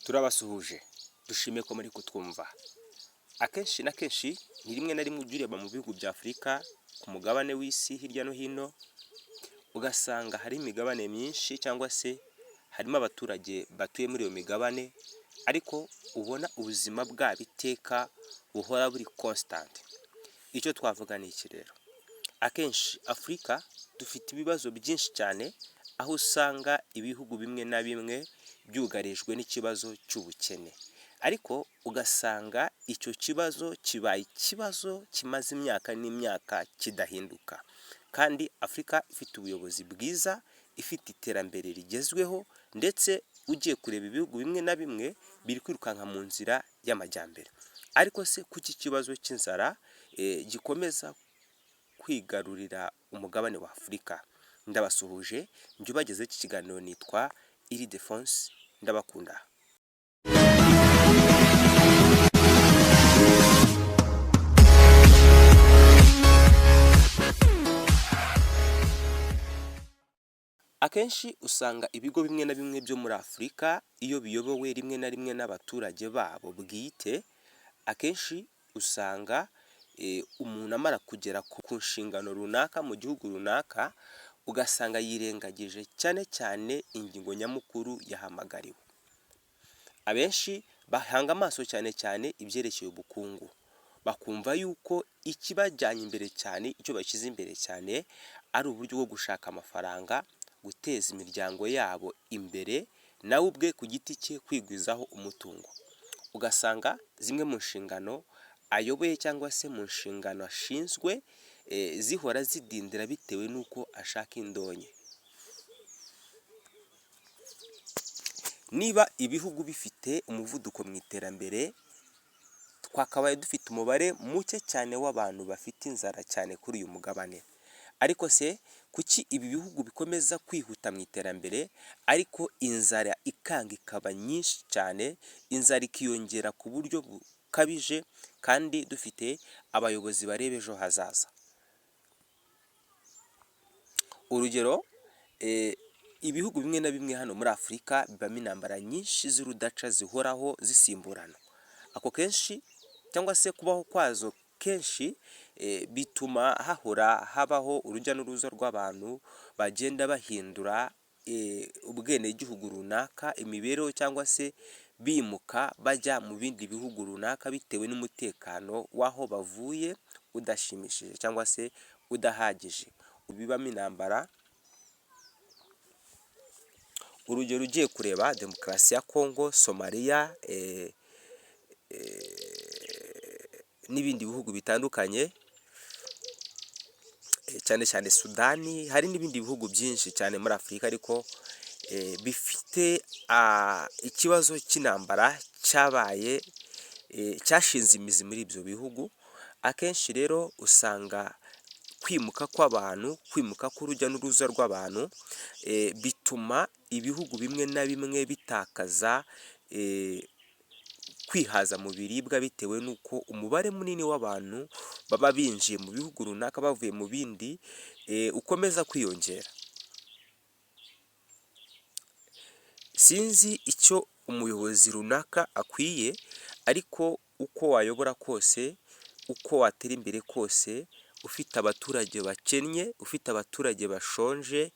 Turabasuhuje, dushimiye ko muri kutwumva. Akenshi na kenshi ni rimwe na rimwe ujya ureba mu bihugu bya Afurika, ku mugabane w'isi hirya no hino, ugasanga hari imigabane myinshi cyangwa se harimo abaturage batuye muri iyo migabane, ariko ubona ubuzima bwabo iteka buhora buri constant. Icyo twavuga ni iki rero? Akenshi Afurika dufite ibibazo byinshi cyane, aho usanga ibihugu bimwe na bimwe byugarijwe n'ikibazo cy'ubukene, ariko ugasanga icyo kibazo kibaye ikibazo kimaze imyaka n'imyaka kidahinduka, kandi Afurika ifite ubuyobozi bwiza, ifite iterambere rigezweho, ndetse ugiye kureba ibihugu bimwe na bimwe biri kwirukanka mu nzira y'amajyambere. Ariko se kuki ikibazo cy'inzara gikomeza kwigarurira umugabane wa Afurika? Ndabasuhuje, njye ubagezaho iki kiganiro nitwa Iridefonse, ndabakunda. Akenshi usanga ibigo bimwe na bimwe byo muri Afurika iyo biyobowe rimwe na rimwe n'abaturage babo bwite, akenshi usanga umuntu amara kugera ku nshingano runaka mu gihugu runaka, ugasanga yirengagije cyane cyane ingingo nyamukuru yahamagariwe. Abenshi bahanga amaso cyane cyane ibyerekeye ubukungu, bakumva yuko ikibajyanye imbere cyane, icyo bashyize imbere cyane ari uburyo bwo gushaka amafaranga, guteza imiryango yabo imbere, nawe ubwe ku giti cye kwigwizaho umutungo. Ugasanga zimwe mu nshingano ayoboye cyangwa se mu nshingano ashinzwe zihora zidindira bitewe n'uko ashaka indonke. Niba ibihugu bifite umuvuduko mu iterambere, twakabaye dufite umubare muke cyane w'abantu bafite inzara cyane kuri uyu mugabane. Ariko se kuki ibi bihugu bikomeza kwihuta mu iterambere, ariko inzara ikanga ikaba nyinshi cyane, inzara ikiyongera ku buryo bukabije kandi dufite abayobozi bareba ejo hazaza? Urugero, ibihugu bimwe na bimwe hano muri Afurika bibamo intambara nyinshi z'urudaca zihoraho zisimburana. Ako kenshi cyangwa se kubaho kwazo kenshi bituma hahora habaho urujya n'uruza rw'abantu bagenda bahindura ubwenegihugu runaka, imibereho cyangwa se bimuka bajya mu bindi bihugu runaka bitewe n'umutekano w'aho bavuye udashimishije cyangwa se udahagije. Bibamo intambara. Urugero, ugiye kureba demokarasi ya Kongo, Somaliya n'ibindi bihugu bitandukanye, cyane cyane Sudani, hari n'ibindi bihugu byinshi cyane muri Afurika ariko bifite ikibazo cy'intambara cyabaye, cyashinze imizi muri ibyo bihugu. Akenshi rero usanga kwimuka kw'abantu, kwimuka k'urujya n'uruza rw'abantu bituma ibihugu bimwe na bimwe bitakaza kwihaza mu biribwa bitewe n'uko umubare munini w'abantu baba binjiye mu bihugu runaka bavuye mu bindi ukomeza kwiyongera. Sinzi icyo umuyobozi runaka akwiye, ariko uko wayobora kose, uko watera imbere kose, ufite abaturage bakennye, ufite abaturage bashonje,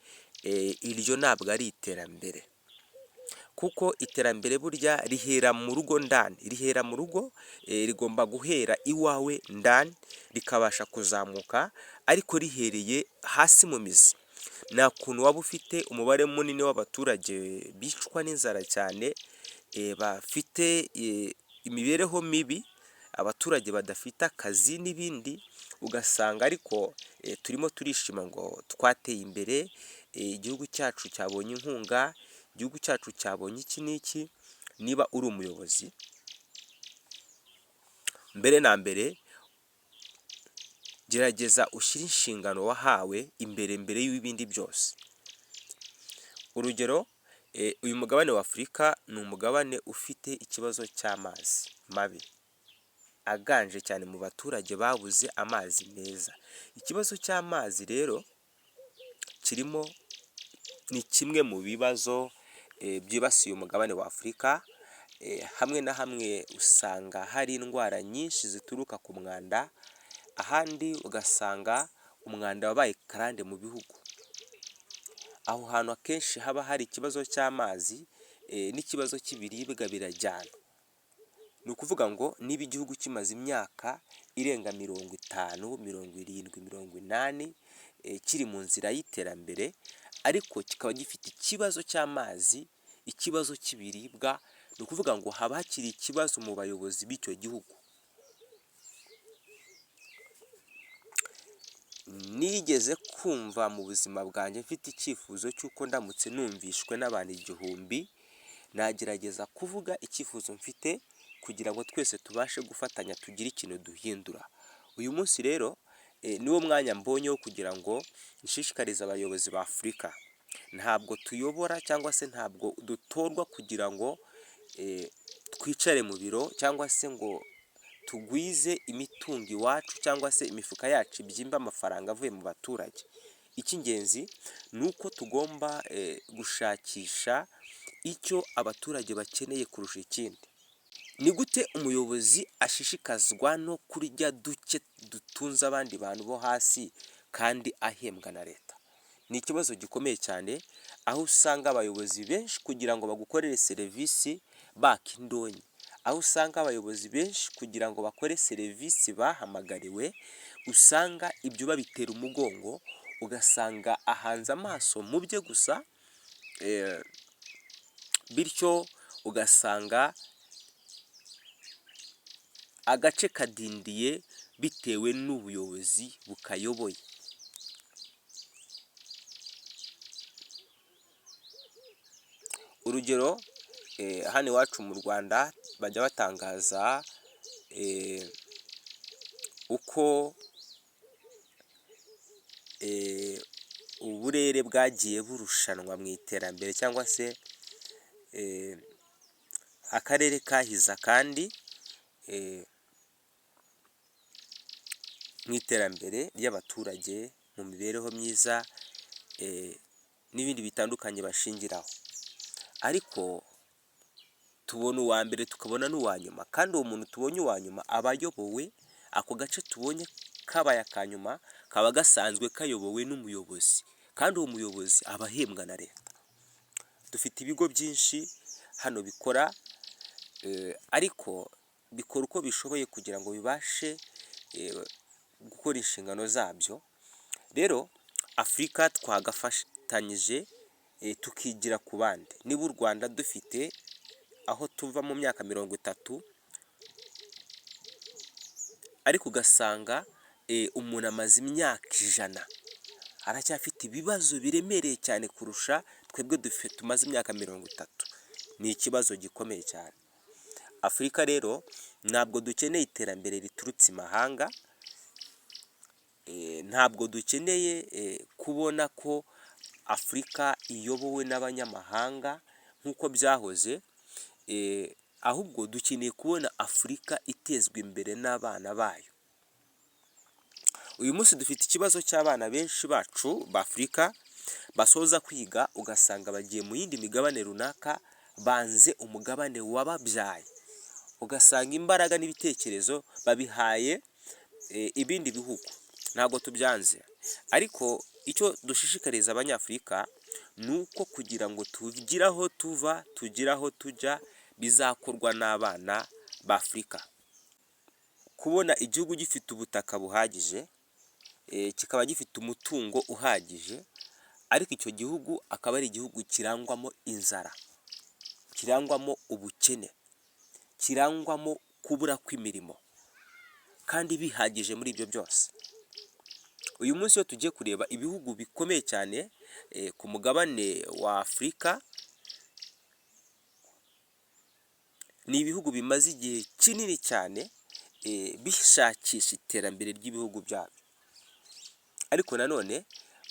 iryo ntabwo ari iterambere. Kuko iterambere burya rihera mu rugo ndani, rihera mu rugo, rigomba guhera iwawe ndani, rikabasha kuzamuka ariko rihereye hasi mu mizi. Nta kuntu waba ufite umubare munini w'abaturage bicwa n'inzara cyane, bafite imibereho mibi, abaturage badafite akazi n'ibindi, ugasanga ariko turimo turishima ngo twateye imbere, igihugu cyacu cyabonye inkunga, igihugu cyacu cyabonye iki n'iki. Niba uri umuyobozi, mbere na mbere gerageza ushyire inshingano wahawe imbere mbere y'ibindi byose. Urugero, uyu mugabane wa Afurika ni umugabane ufite ikibazo cy'amazi mabi aganje cyane mu baturage babuze amazi meza. Ikibazo cy'amazi rero kirimo, ni kimwe mu bibazo byibasiye umugabane wa Afurika. Hamwe na hamwe usanga hari indwara nyinshi zituruka ku mwanda, ahandi ugasanga umwanda wabaye karande mu bihugu. Aho hantu akenshi haba hari ikibazo cy'amazi n'ikibazo cy'ibiribwa birajyana. Ni ukuvuga ngo niba igihugu kimaze imyaka irenga 50, 70, 80 kiri mu nzira y'iterambere, ariko kikaba gifite ikibazo cy'amazi, ikibazo cy'ibiribwa, ni ukuvuga ngo haba hakiri ikibazo mu bayobozi b'icyo gihugu. Nigeze kumva mu buzima bwanjye mfite icyifuzo cy'uko ndamutse numvishwe n'abantu 1000, nagerageza kuvuga icyifuzo mfite kugira ngo twese tubashe gufatanya tugire ikintu duhindura. Uyu munsi rero niwo mwanya mbonye wo kugira ngo nshishikarize abayobozi ba Afurika. Ntabwo tuyobora cyangwa se ntabwo dutorwa kugira ngo twicare mu biro cyangwa se ngo tugwize imitungo iwacu cyangwa se imifuka yacu ibyimbe amafaranga avuye mu baturage. Icy'ingenzi ni uko tugomba gushakisha icyo abaturage bakeneye kurusha ikindi. Ni gute umuyobozi ashishikazwa no kurya duke dutunze abandi bantu bo hasi kandi ahembwa na leta? Ni ikibazo gikomeye cyane, aho usanga abayobozi benshi kugira ngo bagukorere serivisi baka indonke, aho usanga abayobozi benshi kugira ngo bakore serivisi bahamagariwe, usanga ibyo babitera umugongo, ugasanga ahanze amaso mu bye gusa, bityo ugasanga agace kadindiye bitewe n'ubuyobozi bukayoboye. Urugero hano iwacu mu Rwanda bajya batangaza uko uburere bwagiye burushanwa mu iterambere cyangwa se akarere kahize akandi mu iterambere ry'abaturage, mu mibereho myiza n'ibindi bitandukanye bashingiraho. Ariko tubona uwa mbere tukabona n'uwa nyuma, kandi uwo muntu tubonye uwa nyuma aba ayobowe, ako gace tubonye kabaye aka nyuma kaba gasanzwe kayobowe n'umuyobozi, kandi uwo muyobozi aba ahembwa na leta. Dufite ibigo byinshi hano bikora, ariko bikora uko bishoboye kugira ngo bibashe gukora inshingano zabyo. Rero Afurika twagafatanyije tukigira ku bandi. Niba u Rwanda dufite aho tuva mu myaka 30, ariko ugasanga umuntu amaze imyaka 100 aracyafite ibibazo biremereye cyane kurusha twebwe tumaze imyaka 30. Ni ikibazo gikomeye cyane. Afurika rero ntabwo dukeneye iterambere riturutse imahanga, ntabwo dukeneye kubona ko Afurika iyobowe n'abanyamahanga nk'uko byahoze, ahubwo dukeneye kubona Afurika itezwa imbere n'abana bayo. Uyu munsi dufite ikibazo cy'abana benshi bacu b'Afurika basoza kwiga ugasanga bagiye mu yindi migabane runaka, banze umugabane wababyaye. Ugasanga imbaraga n'ibitekerezo babihaye ibindi bihugu. Ntabwo tubyanze, ariko icyo dushishikariza Abanyafurika ni uko kugira ngo tugire aho tuva, tugire aho tujya, bizakorwa n'abana b'Afurika. Kubona igihugu gifite ubutaka buhagije, kikaba gifite umutungo uhagije, ariko icyo gihugu akaba ari igihugu kirangwamo inzara, kirangwamo ubukene, kirangwamo kubura kw'imirimo, kandi bihagije muri ibyo byose. Uyu munsi iyo tugiye kureba ibihugu bikomeye cyane ku mugabane wa Afurika, ni ibihugu bimaze igihe kinini cyane bishakisha iterambere ry'ibihugu byabyo. Ariko nanone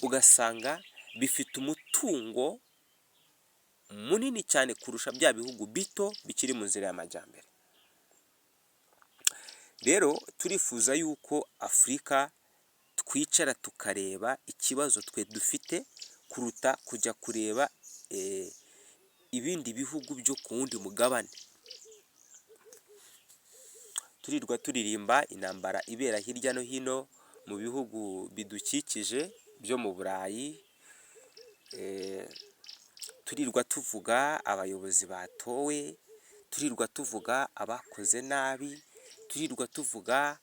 ugasanga bifite umutungo munini cyane kurusha bya bihugu bito bikiri mu nzira y'amajyambere. Rero turifuza yuko Afurika twicara tukareba ikibazo twe dufite kuruta kujya kureba ibindi bihugu byo ku wundi mugabane. Turirwa turirimba intambara ibera hirya no hino mu bihugu bidukikije byo mu Burayi, turirwa tuvuga abayobozi batowe, turirwa tuvuga abakoze nabi, turirwa tuvuga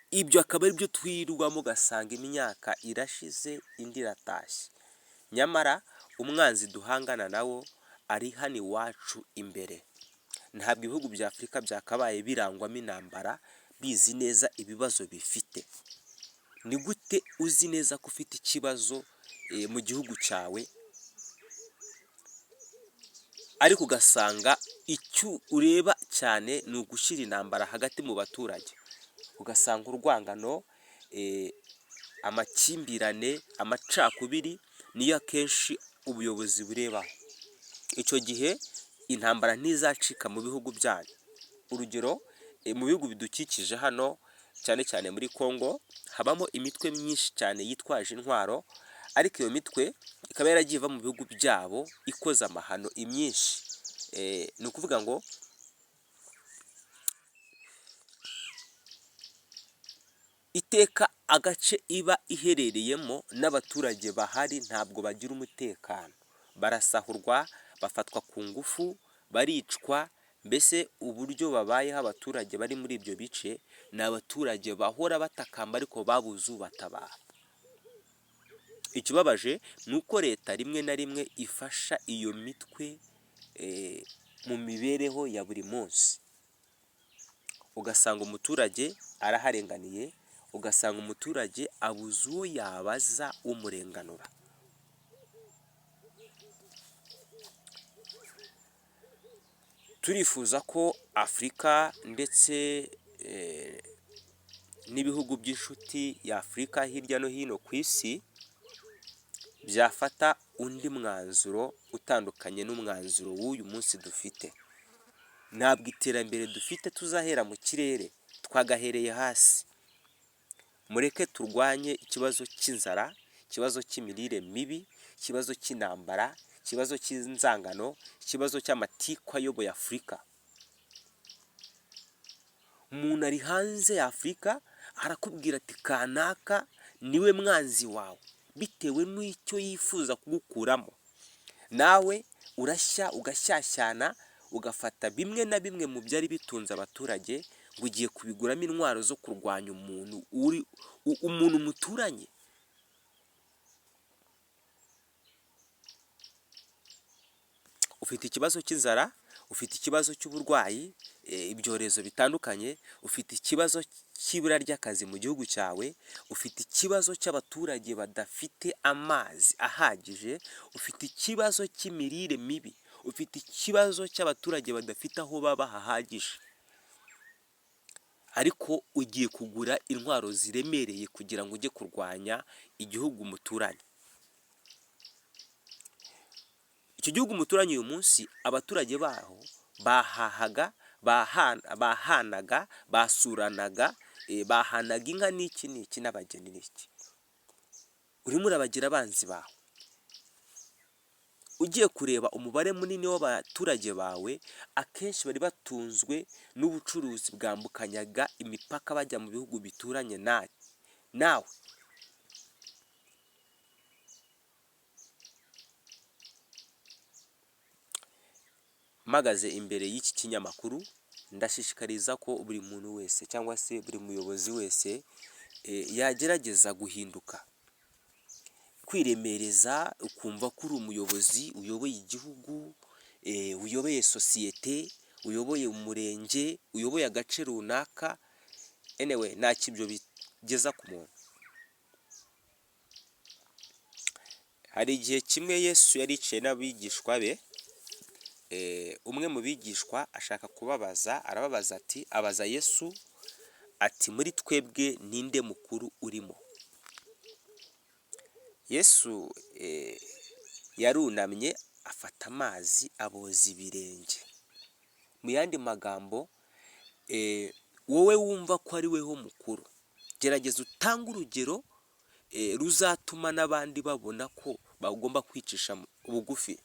ibyo, akaba aribyo twirirwamo, ugasanga imyaka irashize indi iratashye. Nyamara umwanzi duhangana nawo ari hano iwacu imbere. Ntabwo ibihugu bya Afurika byakabaye birangwamo intambara bizi neza ibibazo bifite. Ni gute uzi neza ko ufite ikibazo mu gihugu cyawe, ariko ugasanga icyo ureba cyane ni ugushyira intambara hagati mu baturage, ugasanga urwangano, amakimbirane, amacakubiri niyo akenshi ubuyobozi burebaho. Icyo gihe intambara ntizacika mu bihugu byanyu. Urugero, mu bihugu bidukikije hano, cyane cyane muri Congo, habamo imitwe myinshi cyane yitwaje intwaro, ariko iyo mitwe ikaba yaragiye iva mu bihugu byabo ikoze amahano imyinshi. Ni ukuvuga ngo iteka agace iba iherereyemo n'abaturage bahari ntabwo bagira umutekano, barasahurwa, bafatwa ku ngufu, baricwa, mbese uburyo babayeho abaturage bari muri ibyo bice ni abaturage bahora batakamba ariko babuze ubatabara. Ikibabaje ni uko leta rimwe na rimwe ifasha iyo mitwe mu mibereho ya buri munsi, ugasanga umuturage araharenganiye, ugasanga umuturage abuze uwo yabaza umurenganura. Turifuza ko Afurika ndetse n'ibihugu by'inshuti ya Afurika hirya no hino ku isi byafata undi mwanzuro utandukanye n'umwanzuro w'uyu munsi dufite. Ntabwo iterambere dufite tuzahera mu kirere, twagahereye hasi. Mureke turwanye ikibazo cy'inzara, ikibazo cy'imirire mibi, ikibazo cy'intambara, ikibazo cy'inzangano, ikibazo cy'amatiku ayoboye Afurika. Umuntu ari hanze ya Afurika arakubwira ati kanaka niwe mwanzi wawe, bitewe n'icyo yifuza kugukuramo. Nawe urashya ugashyashyana, ugafata bimwe na bimwe mu byari bitunze abaturage ngo ugiye kubiguramo intwaro zo kurwanya umuntu uri umuntu muturanye. Ufite ikibazo cy'inzara, ufite ikibazo cy'uburwayi, ibyorezo bitandukanye, ufite ikibazo cy'ibura ry'akazi mu gihugu cyawe, ufite ikibazo cy'abaturage badafite amazi ahagije, ufite ikibazo cy'imirire mibi, ufite ikibazo cy'abaturage badafite aho baba hahagije, ariko ugiye kugura intwaro ziremereye kugira ngo ujye kurwanya igihugu muturanye. Icyo gihugu muturanye uyu munsi abaturage baho bahahaga, bahanaga, basuranaga, bahanaga inka n'iki n'iki n'abageni n'iki. Urimo urabagira abanzi bawe. Ugiye kureba umubare munini w'abaturage bawe akenshi bari batunzwe n'ubucuruzi bwambukanyaga imipaka bajya mu bihugu bituranye nawe. Mpagaze imbere y'iki kinyamakuru ndashishikariza ko buri muntu wese cyangwa se buri muyobozi wese yagerageza guhinduka, kwiremereza ukumva ko uri umuyobozi uyoboye igihugu, uyoboye sosiyete, uyoboye umurenge, uyoboye agace runaka, anyway ntacyo ibyo bigeza ku muntu. Hari igihe kimwe Yesu yari yicaye n'abigishwa be, umwe mu bigishwa ashaka kubabaza, arababaza ati, abaza Yesu ati muri twebwe ninde mukuru urimo? Yesu yarunamye afata amazi aboza ibirenge. Mu yandi magambo, wowe wumva ko ari weho mukuru, gerageza utange urugero ruzatuma n'abandi babona ko bagomba kwicisha bugufi.